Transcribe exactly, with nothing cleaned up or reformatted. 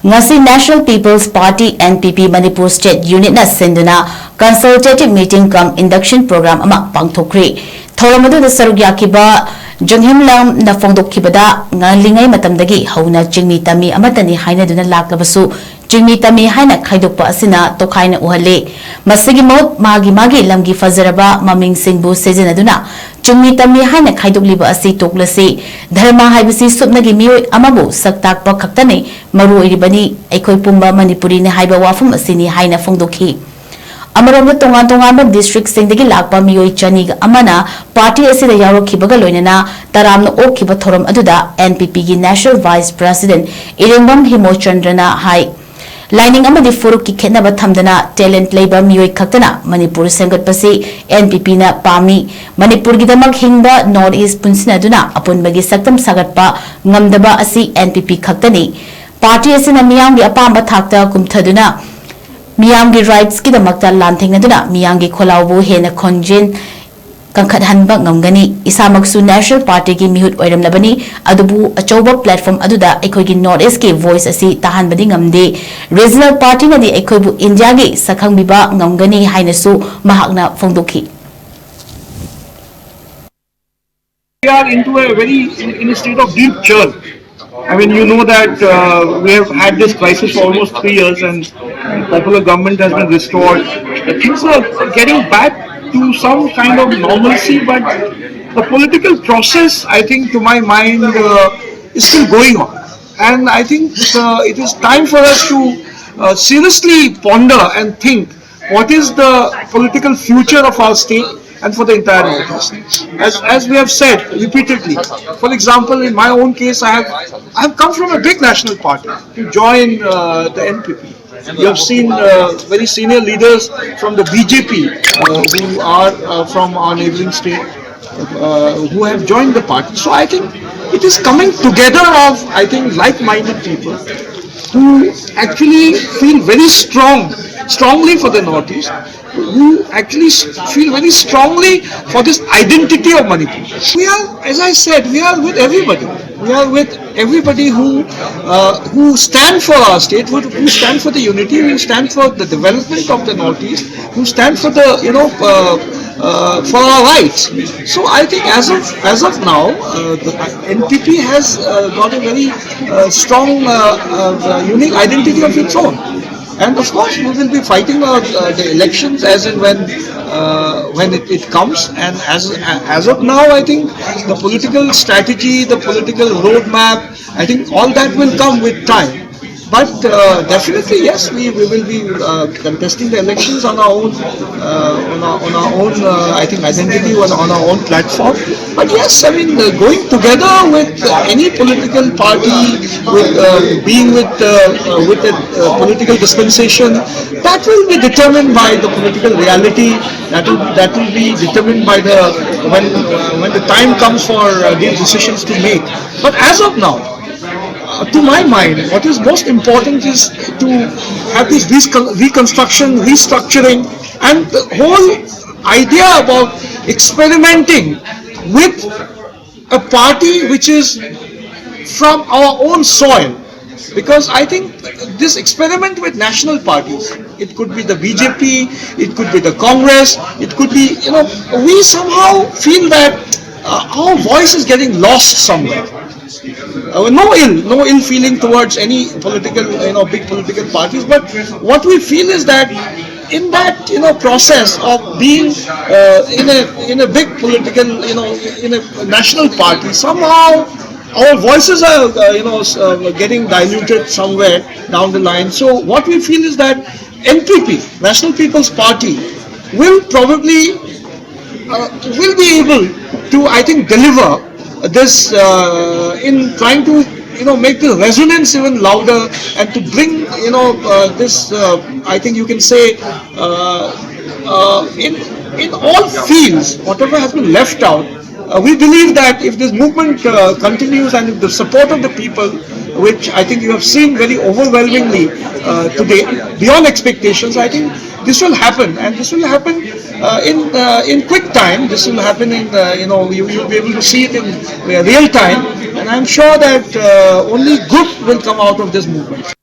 ꯉꯁꯤ National People's Party, N P P, Manipur State Unit ꯅ ꯁꯤꯟꯗꯨꯅ Consultative Meeting cum Induction Program ꯑꯃ ꯄꯥꯡꯊꯣꯛꯈ꯭ꯔꯤ꯫ ꯊꯧꯔꯝ ꯑꯗꯨꯗ ꯁꯔꯨꯛ ꯌꯥꯈꯤꯕ ꯖꯣꯡꯍꯤꯝꯂꯥꯝꯅ ꯐꯣꯡꯗꯣꯛꯈꯤꯕꯗ, ꯉꯜꯂꯤꯉꯩ ꯃꯇꯝꯗꯒꯤ ꯍꯧꯅ ꯆꯤꯡꯃꯤ ꯇꯝꯃꯤ ꯑꯃꯠꯇꯅꯤ ꯍꯥꯏꯅꯗꯨꯅ ꯂꯥꯛꯂꯕꯁꯨ, ꯆꯤꯡꯃꯤ ꯇꯝꯃꯤ ꯍꯥꯏꯅ ꯈꯥꯏꯗꯣꯛꯄ ꯑꯁꯤꯅ ꯇꯣꯈꯥꯏꯅ ꯎꯍꯜꯂꯤ꯫ ꯃꯁꯤꯒꯤ ꯃꯍꯨꯠ ꯃꯥꯒꯤ ꯃꯥꯒꯤ ꯂꯝꯒꯤ ꯐꯖꯔꯕ ꯃꯃꯤꯡꯁꯤꯡꯕꯨ ꯁꯤꯖꯤꯟꯅꯗꯨꯅ ꯆꯤꯡꯃꯤ ꯇꯝꯃꯤ ꯍꯥꯏꯅ ꯈꯥꯏꯗꯣꯛꯂꯤꯕ ꯑꯁꯤ ꯇꯣꯛꯂꯁꯤ꯫ ꯙꯔꯃ ꯍꯥꯏꯕꯁꯤ ꯁꯨꯞꯅꯒꯤ ꯃꯤꯑꯣꯏ ꯑꯃꯕꯨ ꯁꯛ ꯇꯥꯛꯄ ꯈꯛꯇꯅꯤ ꯃꯔꯨ ꯑꯣꯏꯔꯤꯕꯅꯤ, ꯑꯩꯈꯣꯏ ꯄꯨꯝꯕ ꯃꯅꯤꯄꯨꯔꯤꯅꯤ ꯍꯥꯏꯕ ꯋꯥꯐꯝ ꯑꯁꯤꯅꯤ ꯍꯥꯏꯅ ꯐꯣꯡꯗꯣꯛꯈꯤ꯫ ꯑꯃꯔꯣꯝꯗ, ꯇꯣꯉꯥꯟ ꯇꯣꯉꯥꯟꯕ district ꯁꯤꯡꯗꯒꯤ ꯂꯥꯛꯄ ꯃꯤꯑꯣꯏ ꯆꯅꯤꯒ ꯑꯃꯅ party ꯑꯁꯤꯗ ꯌꯥꯎꯔꯛꯈꯤꯕꯒ ꯂꯣꯏꯅꯅ ꯇꯔꯥꯝꯅ ꯑꯣꯛꯈꯤꯕ ꯊꯧꯔꯝ ꯑꯗꯨꯗ N P P ꯒꯤ National Vice President ꯏꯔꯦꯡꯕꯝ ꯍꯤꯃꯣꯆꯟꯗ꯭ꯔꯅ ꯍꯥꯏ, ꯂꯥꯏꯅꯤꯡ ꯑꯃꯗꯤ ꯐꯨꯔꯨꯞꯀꯤ ꯈꯦꯠꯅꯕ ꯊꯝꯗꯅ talent ꯂꯩꯕ ꯃꯤꯑꯣꯏ ꯈꯛꯇꯅ ꯃꯅꯤꯄꯨꯔ ꯁꯦꯝꯒꯠꯄꯁꯤ N P P ꯅ ꯄꯥꯝꯃꯤ꯫ ꯃꯅꯤꯄꯨꯔꯒꯤꯗꯃꯛ ꯍꯤꯡꯕ North East ꯄꯨꯟꯁꯤꯟꯅꯗꯨꯅ ꯑꯄꯨꯟꯕꯒꯤ ꯁꯛꯇꯝ ꯁꯥꯒꯠꯄ ꯉꯝꯗꯕ ꯑꯁꯤ N P P ꯈꯛꯇꯅꯤ꯫ Party ꯑꯁꯤꯅ ꯃꯤꯌꯥꯝꯒꯤ ꯑꯄꯥꯝꯕ ꯊꯥꯛꯇ ꯀꯨꯝꯊꯗꯨꯅ ꯃꯤꯌꯥꯝꯒꯤ rights ꯀꯤꯗꯃꯛꯇ ꯂꯥꯟꯊꯦꯡꯅꯗꯨꯅ ꯃꯤꯌꯥꯝꯒꯤ ꯈꯣꯜꯂꯥꯎꯕꯨ ꯍꯦꯟꯅ ꯈꯣꯟꯖꯦꯜ ꯀꯟꯈꯠꯍꯟꯕ ꯉꯝꯒꯅꯤ꯫ ꯏꯁꯥꯃꯛꯁꯨ National Party ꯒꯤ ꯃꯤꯍꯨꯠ ꯑꯣꯏꯔꯝꯂꯕꯅꯤ, ꯑꯗꯨꯕꯨ ꯑꯆꯧꯕ platform ꯑꯗꯨꯗ ꯑꯩꯈꯣꯏꯒꯤ North East ꯀꯤ voice ꯑꯁꯤ ꯇꯥꯍꯟꯕꯗꯤ ꯉꯝꯗꯦ꯫ Regional party ꯅꯗꯤ ꯑꯩꯈꯣꯏꯕꯨ India ꯒꯤ ꯁꯛꯈꯪꯕꯤꯕ ꯉꯝꯒꯅꯤ ꯍꯥꯏꯅꯁꯨ ꯃꯍꯥꯛꯅ ꯐꯣꯡꯗꯣꯛꯈꯤ꯫ We are into a very in, in a state of deep churn. I mean, you know that uh, we have had this crisis for almost three years, and popular government has been restored. The things are getting back to some kind of normalcy, but the political process, I think, to my mind, uh, is still going on. And I think uh, it is time for us to uh, seriously ponder and think what is the political future of our state and for the entire Northeast. As, as we have said repeatedly, for example, in my own case, I have, I have come from a big national party to join uh, the N P P. You have seen uh, very senior leaders from the B J P uh, who are uh, from our neighboring state uh, who have joined the party. So I think it is coming together of, I think, like-minded people who actually feel very strong, strongly for the Northeast, who actually feel very strongly for this identity of Manipur. We are, as I said, we are with everybody. We are with Everybody who uh, who stand for our state, who, who stand for the unity, who stand for the development of the Northeast, who stand for the, you know, uh, uh, for our rights. So I think as of as of now, uh, the N P P has uh, got a very uh, strong, uh, uh, unique identity of its own. And of course, we will be fighting out uh, the elections as and when uh, when it, it comes. And as as of now, I think the political strategy, the political roadmap, I think all that will come with time. But uh, definitely, yes, we, we will be uh, contesting the elections on our own, uh, on our, on our own, uh, I think, identity, on, on our own platform. But yes, I mean, uh, going together with uh, any political party, with uh, being with uh, uh, with a uh, political dispensation, that will be determined by the political reality. That will that will be determined by the when uh, when the time comes for uh, these decisions to make. But as of now, uh, to my mind, what is most important is to have this recon- reconstruction, restructuring, and the whole idea about experimenting with a party which is from our own soil. Because I think this experiment with national parties, it could be the B J P, it could be the Congress, it could be, you know, we somehow feel that uh, our voice is getting lost somewhere. Uh, no ill, no ill feeling towards any political, you know, big political parties. But what we feel is that in that, you know, process of being uh, in a in a big political, you know, in a national party, somehow our voices are, uh, you know, s- uh, getting diluted somewhere down the line. So what we feel is that N P P, National People's Party, will probably uh, will be able to, I think, deliver this uh, in trying to, you know, make the resonance even louder and to bring, you know, uh, this, uh, I think you can say, uh, uh, in in all fields, whatever has been left out, Uh, we believe that if this movement uh, continues and if the support of the people, which I think you have seen very overwhelmingly uh, today, beyond expectations, I think this will happen, and this will happen uh, in uh, in quick time. This will happen in uh, you know you will be able to see it in uh, real time, and I'm sure that uh, only good will come out of this movement.